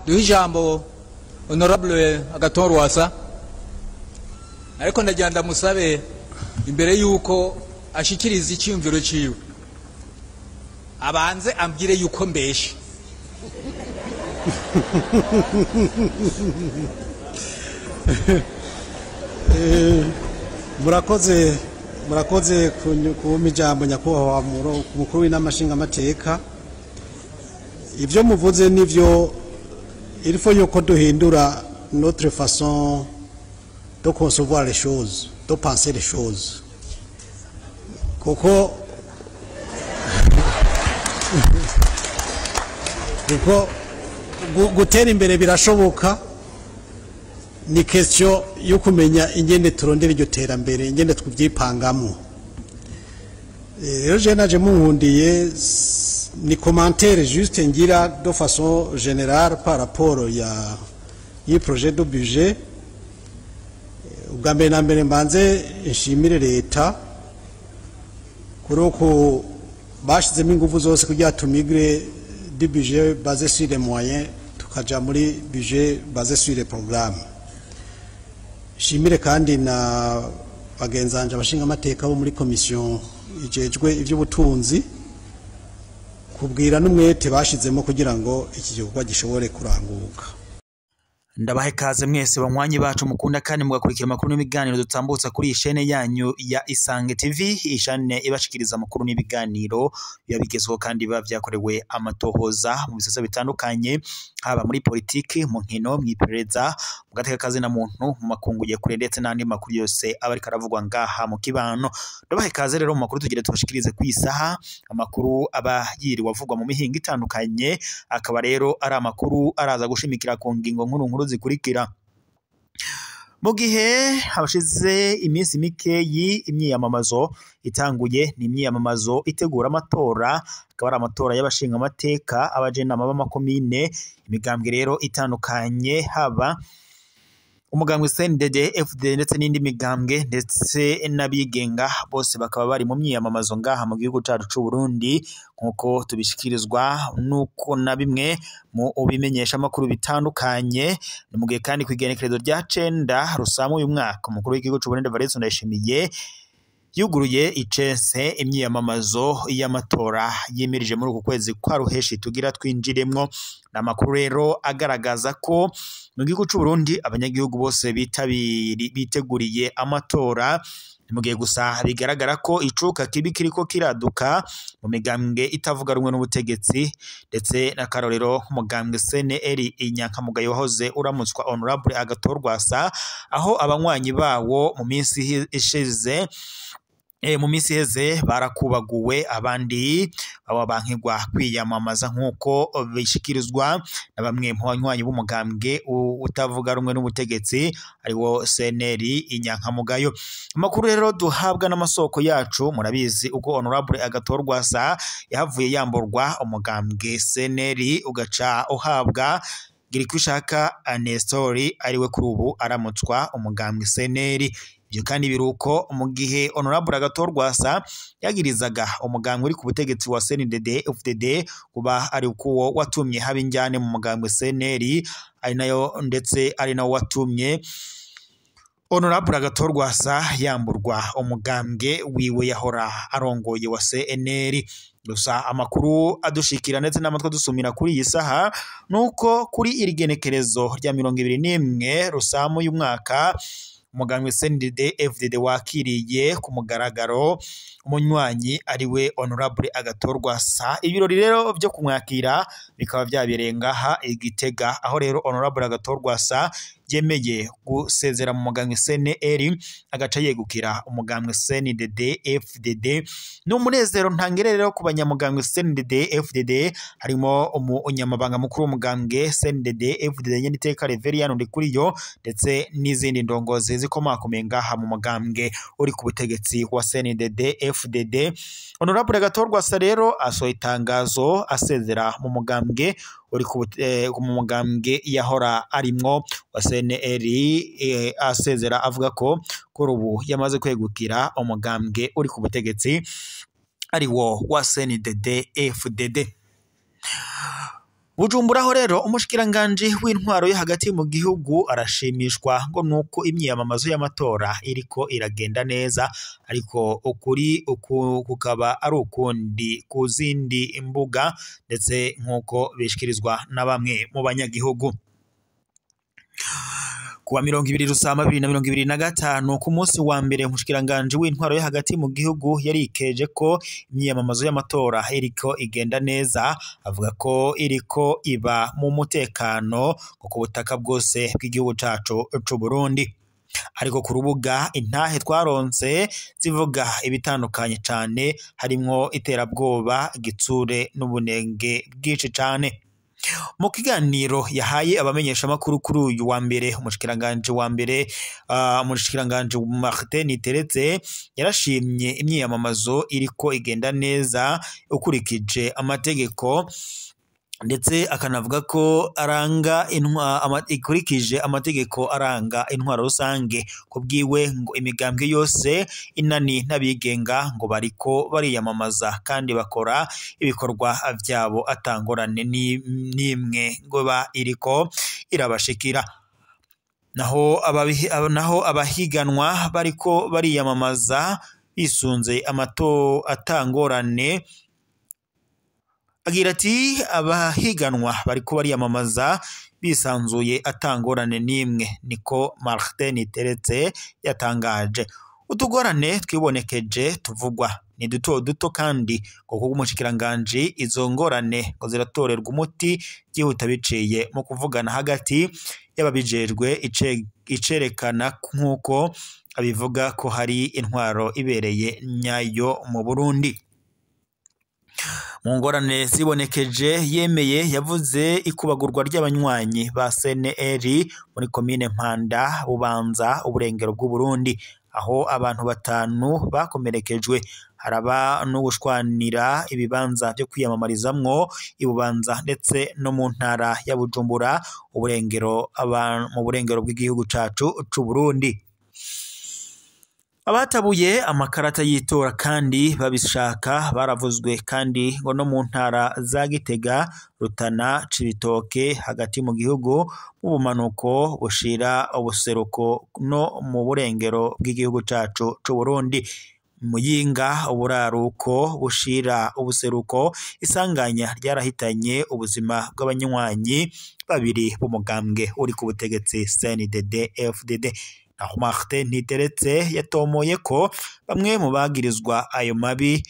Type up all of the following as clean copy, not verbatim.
Duhe ijambo Honorable Agathon Rwasa, ariko ndagira ndamusabe imbere yuko ashikiriza icyumviro ciwe abanze ambwire yuko mbeshe. Murakoze, murakoze kumpa ijambo, nyakubahwa mukuru w'inama nshingamateka. Ibyo muvuze nivyo, il faut yuko duhindura notre façon de concevoir les choses, de penser les choses, kuko gutera imbere birashoboka. Ni question yo kumenya ingene turondera iryo terambere, ingene tuvyipangamo. Rero je naje munkundiye ni commentaire juste ngira de façon générale par rapport ya yi projet de budget. Ubwa mbere na mbere mbanze nshimire leta kuri uko bashizemo ingufu zose kugira tumigre du budget basé sur les moyens tukaja muri budget basé sur les programmes. Shimire kandi na bagenzanje abashingamateka bo muri commission ijejwe ivy'ubutunzi kubwira n'umwete bashizemo kugira ngo iki gikorwa gishobore kuranguka. Ndabahe kaze mwese banywanyi bacu mukunda kandi mugakurikira amakuru n'ibiganiro dutambutsa kuri iyi shene yanyu ya Isange TV, ishane ibashikiriza amakuru n'ibiganiro biba bigezweho kandi biba vyakorewe amatohoza mu bisasa bitandukanye, haba muri politiki, mu nkino, mw'iperereza, mu gateka kazina muntu, mu makungu ya kure, ndetse n'andi makuru yose aba ariko aravugwa ngaha mu kibano. Ndabahe kaze rero mu makuru tugire tubashikirize ku isaha, amakuru aba yiriwe avugwa mu mihingo itandukanye, akaba rero ari amakuru araza gushimikira ku ngingo nkuru nkuru zikurikira. Mu gihe habashize iminsi mikeyi imyiyamamazo itanguye, ni imyiyamamazo itegura amatora, akaba ari amatora y'abashingamateka, abajenama b'amakomine, imigambwe rero itandukanye, haba umugambwe CNDD FDD ndetse n'indi migambwe ndetse n'abigenga, bose bakaba bari mu myiyamamazo ngaha mu gihugu cacu c'u Burundi, nkuko tubishikirizwa nuko na bimwe mu bimenyesha makuru bitandukanye. Ni mu gihe kandi kw'igenekerezo rya 9 Rusamu uyu mwaka, umukuru w'igihugu c'u Burundi Evariste Ndayishimiye yuguruye icese imyiyamamazo y'amatora yimirije muri uku kwezi kwa ruheshi tugira twinjiremwo. Ni amakuru rero agaragaza ko mu gihugu c'u Burundi abanyagihugu bose biteguriye amatora. Ni mu gihe gusa bigaragara ko icuka kibi kiriko kiraduka mu migambwe itavuga rumwe n'ubutegetsi, ndetse n'akarorero nk'umugambwe CNL Inyankamugayo wahoze uramutswa Honorable Agathon Rwasa, aho abanywanyi bawo mu minsi ishize mu minsi iheze barakubaguwe, abandi baba bankigwa kwiyamamaza, nk'uko bishikirizwa na bamwe mu banywanyi b'umugambwe utavuga rumwe n'ubutegetsi ariwo CNL Inyankamugayo. Amakuru rero duhabwa n'amasoko yacu, murabizi uko Honorable Agathon Rwasa yahavuye yamburwa umugambwe CNL ugaca uhabwa Girikushaka Nestori ariwe kuri ubu aramutswa umugambwe CNL. Ibyo kandi biruko mu gihe Honorable Agathon Rwasa yagirizaga umugambwe uri ku butegetsi wa CNDD FDD kuba ari uko watumye haba injyane mu mugambwe CNL, ari nayo ndetse ari nawo watumye Honorable Agathon Rwasa yamburwa umugambwe wiwe yahora arongoye wa CNL. Gusa amakuru adushikira ndetse n'amatwi dusumira kuri iyi saha nuko kuri iri genekerezo rya 21 Rusamu y'umwaka, umugambwe CNDD FDD wakiriye ku mugaragaro umunywanyi ariwe Honorable Agathon Rwasa. Ibirori rero byo kumwakira bikaba byabereye ngaha i Gitega, aho rero Honorable Agathon Rwasa yemeye gusezera mu mugambwe CNL agaca yegukira umugambwe CNDD FDD. Ni umunezero ntangere rero ku banyamugambwe CNDD FDD, harimo umunyamabanga mukuru w'umugambwe CNDD FDD Nyeniteka Reverien Ndikuriyo, ndetse n'izindi ndongozi zikomakomeye ngaha mu mugambwe uri ku butegetsi wa CNDD FDD. Honorable Agathon Rwasa rero asohoye itangazo asezera mu mugambwe uri ku mugambwe yahora arimwo wa CNL, asezera avuga ko kuri ubu yamaze kwegukira umugambwe uri ku butegetsi ari wo wa CNDD FDD. Bujumbura ho rero umushikiranganje w'intwaro yo hagati mu gihugu arashimishwa ngo nuko imyiyamamazo y'amatora iriko iragenda neza, ariko ukuri kukaba ari ukundi ku zindi mbuga, ndetse nk'uko bishikirizwa na bamwe mu banyagihugu. Kuwa 20 Rusama 2025 ku munsi wa mbere, umushikiranganje w'intwaro yo hagati mu gihugu yarikeje ko imyiyamamazo y'amatora iriko igenda neza, avuga ko iriko iba mu mutekano ku butaka bwose bw'igihugu cacu c'u Burundi. Ariko ku rubuga intahe twaronse zivuga ibitandukanye cane, harimwo iterabwoba, igitsure n'ubunenge bwinshi cane. Mu kiganiro yahaye abamenyesha makuru kuri uyu wa mbere, umushikiranganje wa mbere umushikiranganje Martin Niteretse yarashimye imyiyamamazo iriko igenda neza ukurikije amategeko, ndetse akanavuga ko aranga ikurikije amategeko aranga intwaro rusange. Kubwiwe ngo imigambwe yose inani n'abigenga ngo bariko bariyamamaza kandi bakora ibikorwa vyabo atangorane n'imwe ngo ba iriko irabashikira. Naho abahiganwa bariko bariyamamaza bisunze amato atangorane. Agira ati abahiganwa bariko bariyamamaza bisanzuye atangorane n'imwe, niko Martin Niteretse yatangaje. Utugorane twibonekeje tuvugwa ni duto duto, kandi ngo kuko umushikiranganje izo ngorane ngo ziratorerwa umuti byihuta biciye mu kuvugana hagati y'ababijejwe, icerekana nk'uko abivuga ko hari intwaro ibereye nyayo mu Burundi. Mu ngorane zibonekeje yemeye yavuze ikubagurwa ry'abanywanyi ba CNL muri komine Mpanda, Bubanza, uburengero bw'u Burundi, aho abantu 5 bakomerekejwe. Haraba no gushwanira ibibanza byo kwiyamamarizamwo ibubanza ndetse no mu ntara ya Bujumbura, uburengero mu burengero bw'igihugu cacu c'u Burundi. Abatabuye amakarata y'itora kandi babishaka baravuzwe kandi ngo no mu ntara za Gitega, Rutana, Cibitoke hagati mu gihugu, mu bumanuko bushira ubuseruko no mu burengero bw'igihugu cacu c'u Burundi. Muyinga, uburaruko bushira ubuseruko, isanganya ryarahitanye ubuzima bw'abanywanyi 2 b'umugambwe uri ku butegetsi CNDD FDD. Naho Martin Niteretse yatomoye ko bamwe mu bagirizwa ayo mabi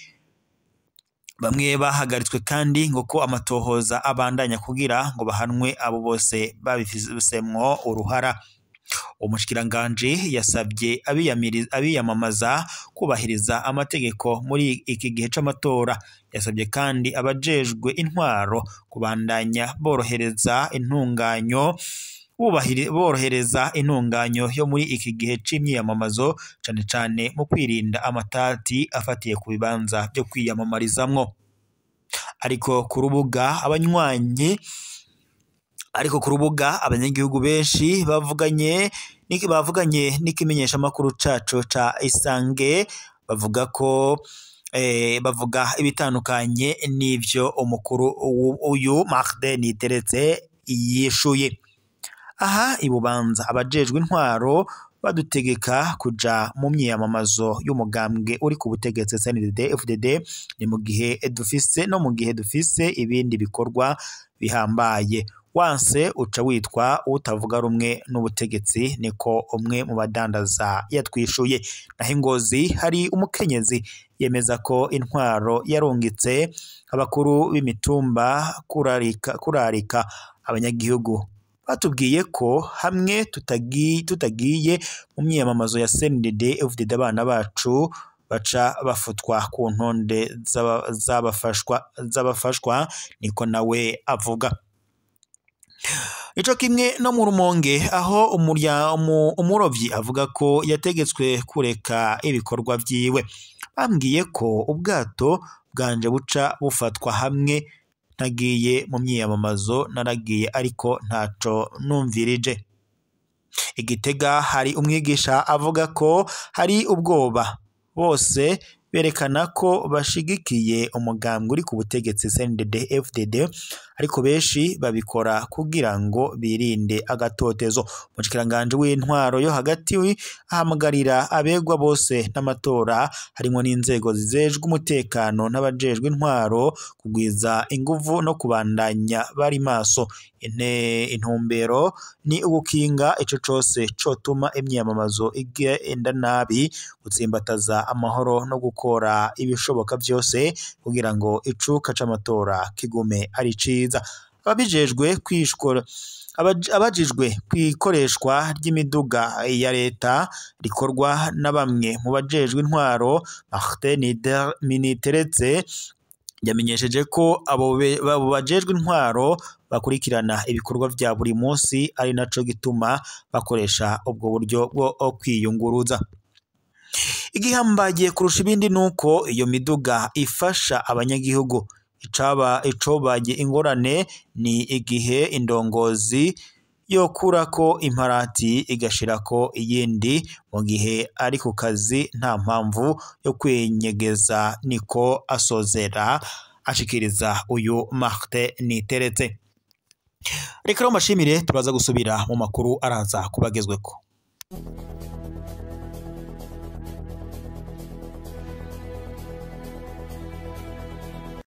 bamwe bahagaritswe, kandi ngo ko amatohoza abandanya kugira ngo bahanwe abo bose babifisemwo uruhara. Umushikiranganje yasabye abiyamamaza kubahiriza amategeko muri iki gihe c'amatora. Yasabye kandi abajejwe intwaro kubandanya borohereza intunganyo yo muri iki gihe c'imyiyamamazo, cane cane mu kwirinda amatati afatiye ku bibanza byo kwiyamamarizamwo. Ariko ku rubuga abanyagihugu benshi bavuganye n'ikimenyesha makuru cacu ca Isange, bavuga ko bavuga ibitandukanye n'ivyo umukuru uyu Martin Niteretse yishuye. Aha ibubanza abajejwe intwaro badutegeka kuja mu myiyamamazo y'umugambwe uri ku butegetsi CNDD FDD, ni mu gihe dufise no mu gihe dufise ibindi bikorwa bihambaye. Wanse uca witwa utavuga rumwe n'ubutegetsi, niko umwe mu badandaza yatwishuye. Naho Ingozi hari umukenyezi yemeza ko intwaro yarungitse abakuru b'imitumba kurarika abanyagihugu. Batubwiye ko hamwe tutagiye mu myiyamamazo ya CNDD FDD abana bacu baca bafutwa ku ntonde z'abafashwa, niko nawe avuga. Ico kimwe no mu Rumonge aho umurovyi avuga ko yategetswe kureka ibikorwa vyiwe. Bambwiye ko ubwato bwanje buca bufatwa hamwe ntagiye mu myiyamamazo, naragiye ariko ntaco numvirije. Igitega hari umwigisha avuga ko hari ubwoba, bose berekana ko bashigikiye umugambwe uri ku butegetsi CNDD FDD, ariko benshi babikora kugira ngo birinde agatotezo. Umushikiranganji w'intwaro yo hagati ahamagarira abegwa bose n'amatora, harimo n'inzego zijejwe umutekano n'abajejwe intwaro, kugwiza inguvu no kubandanya bari maso. Intumbero ni ugukinga ico cose cotuma imyiyamamazo igenda nabi, gutsimbataza amahoro no gukora ibishoboka vyose kugira ngo icuka c'amatora kigume ari ciza. Ababijejwe kwishkora abajijwe kwikoreshwa ry'imiduga ya leta rikorwa na bamwe mu bajejwe intwaro, Martin Miniteretse yamenyesheje ko abo bajejwe intwaro bakurikirana ibikorwa vya buri munsi, ari naco gituma bakoresha ubwo buryo bwo kwiyunguruza. Igihambaye kurusha ibindi nuko iyo miduga ifasha abanyagihugu. Icobaye ingorane ni igihe indongozi yokurako imparati igashirako iyindi mu gihe ari ku kazi, nta mpamvu yo kwinyegeza, niko asozera ashikiriza uyu Martin Niteretse. Reka rero mbashimire, turaza gusubira mu makuru araza kubagezweko.